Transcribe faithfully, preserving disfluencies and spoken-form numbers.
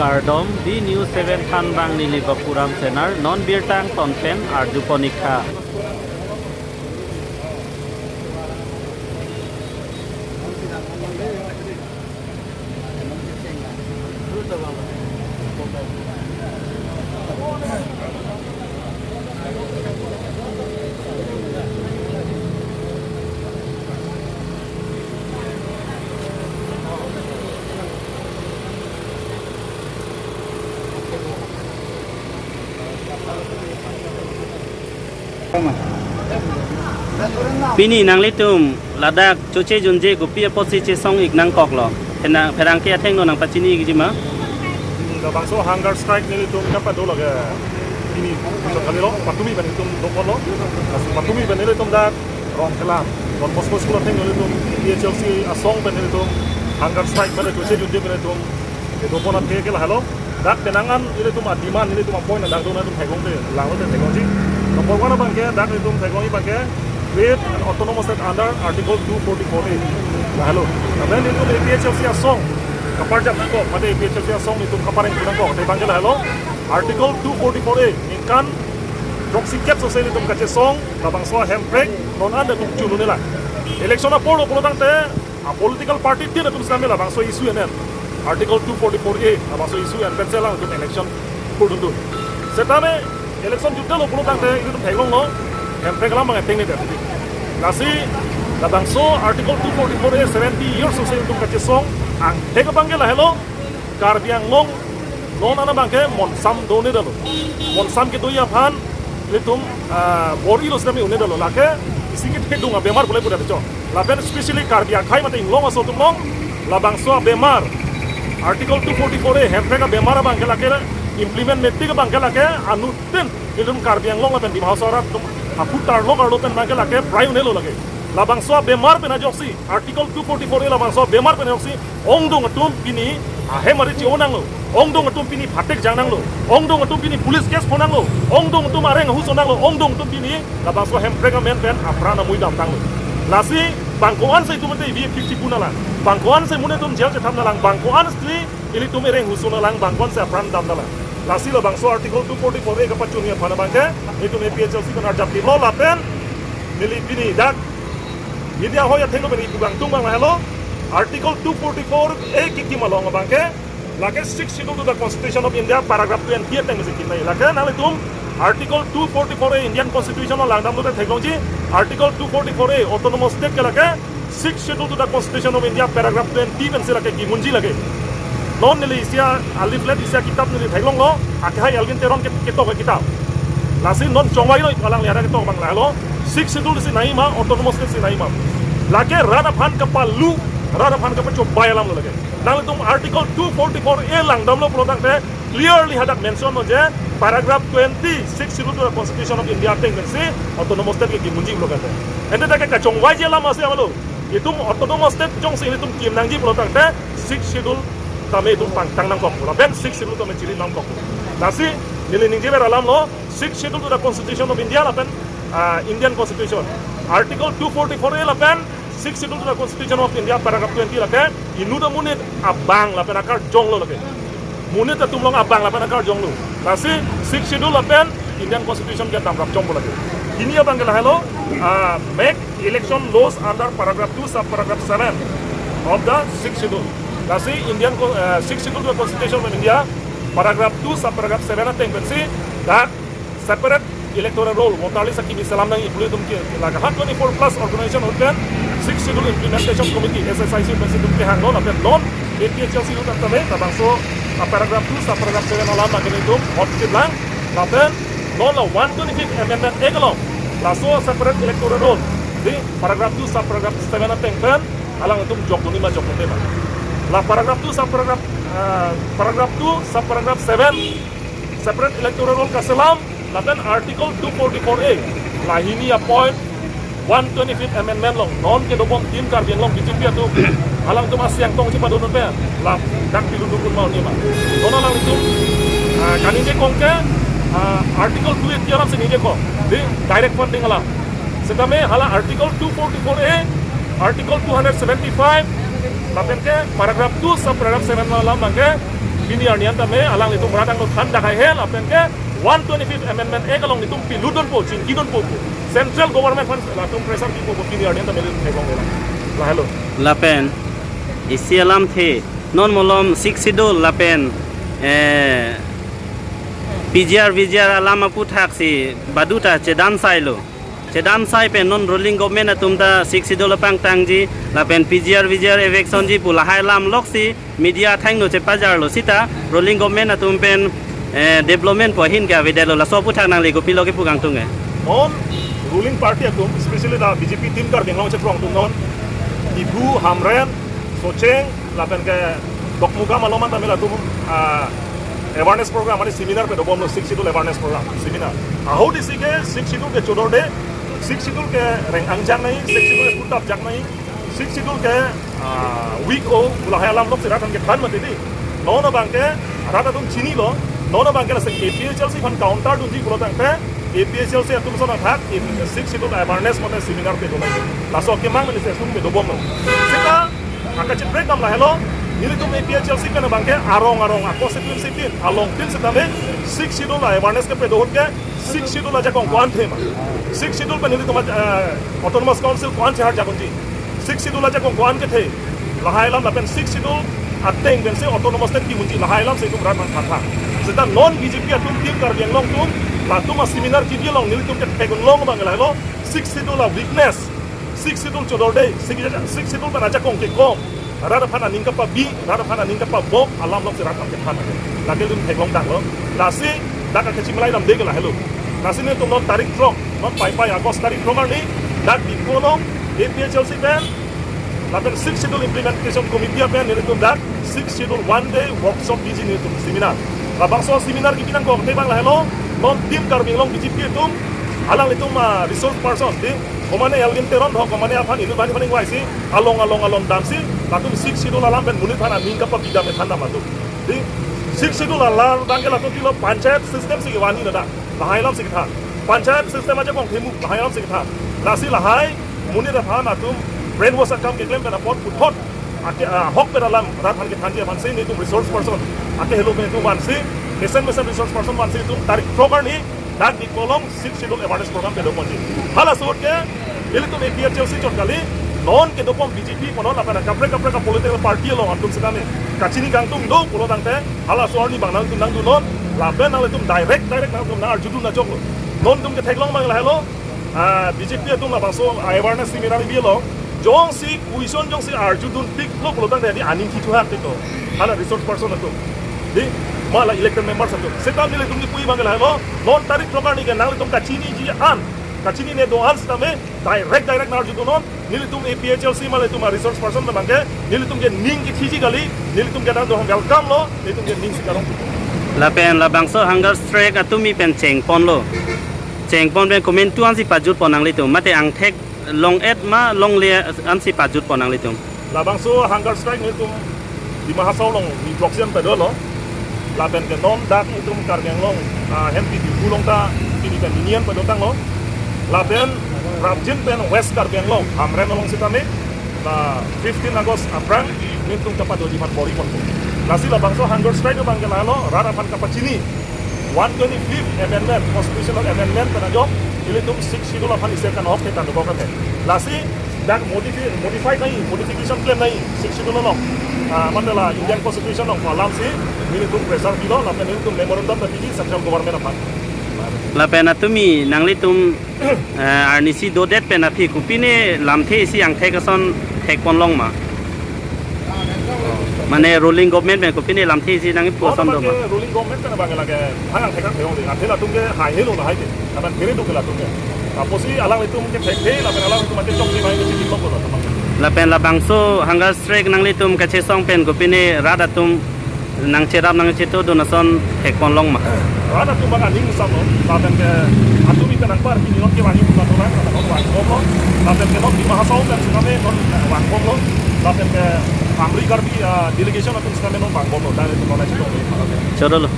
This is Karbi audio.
Kardom, The News seven thanbang neli Bapuram Senar, non birta angton pen arjupon-ikha. Pini nanglitum ladak choche junje kopi apotsi chesong-ik nangkoklo? Pherang, pherangke athengno nangpachini-ikji ma? Labangso hunger strike nelitum kapado lage. Pini bisa kali lo, patumi pen itum doponlo. Patumi pen nelitum dak Rongkhelang Don Bosco School atheng nelitum A P H L C asong pen nelitum hunger strike pen choche junje pen itum kedopon athe ke lahelo. Dak penang an ilitum a-demand, ilitum a-point dak do nangtum theklongte, langlote theklongji. Number one abangke, dak ilitum theklongji abangke, create an autonomous state under Article two forty-four A. Lahelo. Lapen ilitum A P H L C asong kaparjap nangkok, mate A P H L C asong ilitum kapareng nangkok, te abangke lahelo. Article two forty-four A, ningkan throksi kep sose ilitum kachesong, labangso Hemprek, non an ilitum chunune lang. Election apor lo pulo tangte, a-political party tin atum sitame labangso issue enen. Article two forty-four A, labangso issue en pensi alangtum election kurdundun. Setame election jutdetlo pulo tangte ilitum theklonglo, Hemprek alam abang ateng ne dati. Lasi labangso Article two forty-four A seventy years sose ilitum kachesong, angthek abangke lahelo, Karbi Anglong non an abangke monsam do-un-edetlo. Monsam kedoji aphan ilitum, ah, bor-ilo sitame un-edetlo. Lake isi kethedung abemar pule pule cho. Lapen especially Karbi akhei mate inglong aso atum along labangso abemar, Article two forty-four A, Hemprek abemar abangke lake implement metik abangke lake anuttin ilitum Karbi Anglong lapen Dima Hasao arat atum aphutar lo karlo pen abangke lake prai un-elo lake. Labangso abemar pen ajoksi, Article two forty-four A labangso abemar pen ajoksi, ongdung atum pini ahem ari chi-o nanglo, ongdung atum pini phatek jang nanglo, ongdung atum pini police case pho nanglo, ongdung atum areng ahu so nanglo, ongdung atum pini labangso Hemprek amen pen apran amui damtanglo. Lasi bang ko-an si itum ate V F fifty pu nanglang, bang ko-an si monit atum jail chethap nanglang, bang ko-an si ilitum ereng ahu so nanglang, bang ko-an si apran dam nanglang. Lasi labangso Article two forty-four A kapachunji aphan abangke, itum A P H L C pen arjap tiplo lapen neli pini dak media hoi athengno pen ipu kangtung abang lahelo, Article two forty-four A kekim along abangke, lake Sixth Schedule to the Constitution of India, paragraph twenty ateng si kekim nai. Lake nanglitum Article two forty-four A Indian Constitution along langdamlote theklongji, Article two forty-four A Autonomous State ke lake Sixth Schedule to the Constitution of India, paragraph twenty pensi lake kimunji lake. Non neli isi a-leaflet, isi akitap neli theklonglo, akehai Elwin Teron ke-, ketok akitap. Lasi non chongvailo, alangli arat ketok abang lahelo, Sixth Schedule si nangji ma, Autonomous State si nangji ma. Lake rat aphan kapalu, rat aphan kapachobei alamlo lake. Nanglitum Article two forty-four A langdamlo pulo tangte clearly hadak mention lo je paragraph twenty, Sixth Schedule to the Constitution of India ateng pensi Autonomous State ke kimunji pulo tangte. Ante dak ke kachongvaiji alam asi amalo. Itum Autonomous State jongsi ilitum kim nangji pulo tangte Sixth Schedule tame itum pangtang nangkok, lapen Sixth Schedule tame chiri nangkok. Lasi neli ningjever alamlo, Sixth Schedule to the Constitution of India lapen, ah, Indian Constitution, Article two forty-four A lapen Sixth Schedule to the Constitution of India, paragraph twenty lake inut amonit abang lapen akarjonglo lake. Monit atum along abang lapen akarjonglo. Lasi Sixth Schedule lapen Indian Constitution ke damrap chompo lake. Hini abangke lahelo, ah, make election laws under paragraph two, subparagraph seven of the Sixth Schedule. Lasi Indian Co-, ah, Sixth Schedule to the Constitution of India, paragraph two, subparagraph seven ateng pensi dak separate electoral roll, voter list akimi selam nangji pu ilitum ke, lake ha twenty-four plus organization ahut pen Sixth Schedule Implementation Committee, S S I C pensi itum kehanglo, lapen non A P H L C ahut tame labangso, ah, paragraph two, subparagraph seven alam abangke itum hot kit lang, lapen non la one twenty-fifth Amendment Act along, laso separate electoral roll, di paragraph two, subparagraph seven ateng pen alangtum jokdunji ma jokdunde ma. La paragraph two, subparagraph, ah, paragraph two, subparagraph seven, separate electoral roll kaselam, lapen Article two forty-four A, lahini a-point one twenty-fifth Amendment along, non kedopon Team Karbi Anglong B J P atum, alangtum asi angtong chipadun un pen, la dak pilu dukun ma unji ma. Non alangtum, ah, kaningjekong ke, ah, Article two eighty alam si ningjekong, di direct funding alam. Setame hala Article two forty-four A, Article two hundred seventy-five, lapen ke paragraph two, subparagraph seven alam abangke, Pini arni an tame alanglitum rat angno than dak hai hel aphan ke one twenty-fifth Amendment Act along nelitum pilutdunpo, chingkidunpo pu. Central government aphan latum pressure pipo pu pini arni an tame nelitum theklong lelang. Lahelo. Lapen isi alamthe non malom Sixth Schedule lapen, eh, P G R, V G R alam aputhaksi baduta chedan sailo. Chedan sai pen non ruling government atum ta Sixth Schedule apangtangji lapen P G R, V G R eviction ji pu lahai alam loksi media athengno chepajarlo sita ruling government atum pen, eh, development pu ahin ke avedetlo, laso aputhak nangli kopilo kepu kangtung ke? Non ruling party atum, especially the B J P team Karbi Anglong chekrong atum non Diphu, Hamren, Socheng, lapen ke Dokmoka malom an tame latum, ah, awareness program, mane seminar pedobomlo, Sixth Schedule awareness program, seminar. Ahut isi ke Sixth Schedule ke chodorde, Sixth Schedule ke reng angjang nai, Sixth Schedule ke kutap jak nai, Sixth Schedule ke, ah, weak o, pu lahai alam loksi rat aphan kethan mati di. Non abang ke rat atum chinilo, non abang ke lasi A P H L C aphan counter dunji pulo tangte, A P H L C atum ason athak, Sixth Schedule awareness mate seminar pedonai. Laso akemang mane sesung pedobomlo. Sita akachiprek dam lahelo, nelitum A P H L C pen abang ke arong arong a constituency tin, along tin sitame Sixth Schedule awareness kepedo ahut ke Sixth Schedule ajakong ko-an the ma? Sixth Schedule pen nelitum, eh, Autonomous Council ko-an chehar jakonji? Sixth Schedule ajakong ko-an kethe? Lahai alam lapen Sixth Schedule ateng pensi Autonomous State kimunji, lahai alamsi itum rat aphan than tha. Sita non B J P atum team Karbi Anglong atum latum aseminar kebi along nelitum ketheklong abang lahelo, Sixth Schedule a weakness, Sixth Schedule chodorde, Sixth, Sixth Schedule pen ajakong kekom, rat aphan aning kapabi, rat aphan aning kapabok alam loksi rat aphan kethan. Lake nelitum theklong daklo. Lasi dak akachimlai damde ke lahelo. Lasi nelitum non tarik throk, non Paipai August tarik throk arni dak Diphu along A P H L C pen lapen Sixth Schedule Implementation Committee pen nelitum dak Sixth Schedule one day workshop biji nelitum seminar. Labangso seminar kebi nangkok te abang lahelo, non team Karbi Anglong B J P atum, alanglitum, ah, resource person, di, komane Elwin Teron ho, komane aphan inut bani bani waisi, along along along damsi, latum Sixth Schedule alam pen monit aphan aning kapabi dam ethan dam latum. Di, Sixth Schedule alam abang ke latum pilo panchayat system si kevangji ladak. Lahai alamsi kethan. Panchayat system ajakong themu, lahai alamsi kethan. Lasi lahai monit aphan atum brainwash akam keklem pen apot puthot ake, ah, ahok pen alam rat aphan kethanji aphansi nelitum resource person akehelo pen itum vansi, mesen mesen resource person vansi itum tarik throk arni dak Diphu along Sixth Schedule awareness program pedoponji. Halaso ahut ke ilitum A P H L C chot kali, non kedopom B J P punon lapen kaprek kaprek a political party along atum sitame kachini kangtung do pulo tangte, halaso arni abang nangtum nangdunnon, lapen nanglitum direct direct nangtum nang-arjudun ajoklo. Non itum ketheklong abang lahelo, ah, B J P atum labangso awareness seminar kebi along jongsi question jongsi arjudun piklo pulo tangte di aning kithua tiklo. Hala resource person atum, di, ma la elected members atum. Seta nelitum kipu abang lahelo, non tarik throk arni ke nanglitum kachiniji an, kachinine do-an sitame direct direct nang-arjudunnon, nelitum A P H L C ma nelitum a resource person abang ke, nelitum ke ning kithiji kali, nelitum ke nangdo welcome lo, nelitum ke ning si karong. Lapen labangso hunger strike atumi pen chengponlo. Chengpon pen komantu ansi pajutpon nanglitum, mate angthek long-et ma longle ansi pajutpon nanglitum? Labangso hunger strike nelitum Dima Hasao along ni throksi an pedolo. Lapen ke non dak itum Karbi Anglong, ah, Hempi Diphu along ta pini pen nini an pedotanglo. Lapen prapjin pen West Karbi Anglong, Hamren along sitame, la fifteen August aphrang nelitum kapadoji aphan bor-iponpo. Lasi labangso hunger strike abang ke lahelo, rat aphan kapachini one twenty-fifth Amendment, Constitutional Amendment pen ajok, ilitum Sixth Schedule aphan isi akanhok ke tangdukok ate. Lasi dak modifi-, modify nai, modification klem nai, Sixth Schedule along, ah, mate la Indian Constitution along pu alamsi nelitum pressure pilo, lapen nelitum memorandum ta piji Central Government aphan. Lapen atumi nanglitum, eh, arnisi dodet pen aphi kopine lamthe isi angthek ason thekponlong ma? Mane ruling government pen kopine lamthe isi nangkipu ason do ma? Ruling government pen abang lake hang angthek thektheklong di. Athe latum ke haihelo lahai ke. Lapen kiri do ke latum ke. Apotsi alanglitum ke thekthe, lapen alanglitum ake chokche mai ke chiti kok lo. Lapen labangso hunger strike nanglitum kachesong pen kopine rat atum nangcherap nangchetongdun ason thekponlong ma? Rat atum abang aning samlo, lapen ke atumi pen nangpar pini non kevangji pu nang, lapen non vangbomlo, lapen ke non Dima Hasao pen sitame non vangbomlo, lapen ke Amri Karbi, ah, delegation atum sitame non vangbomlo, dan itu non aja dong. Chodolo.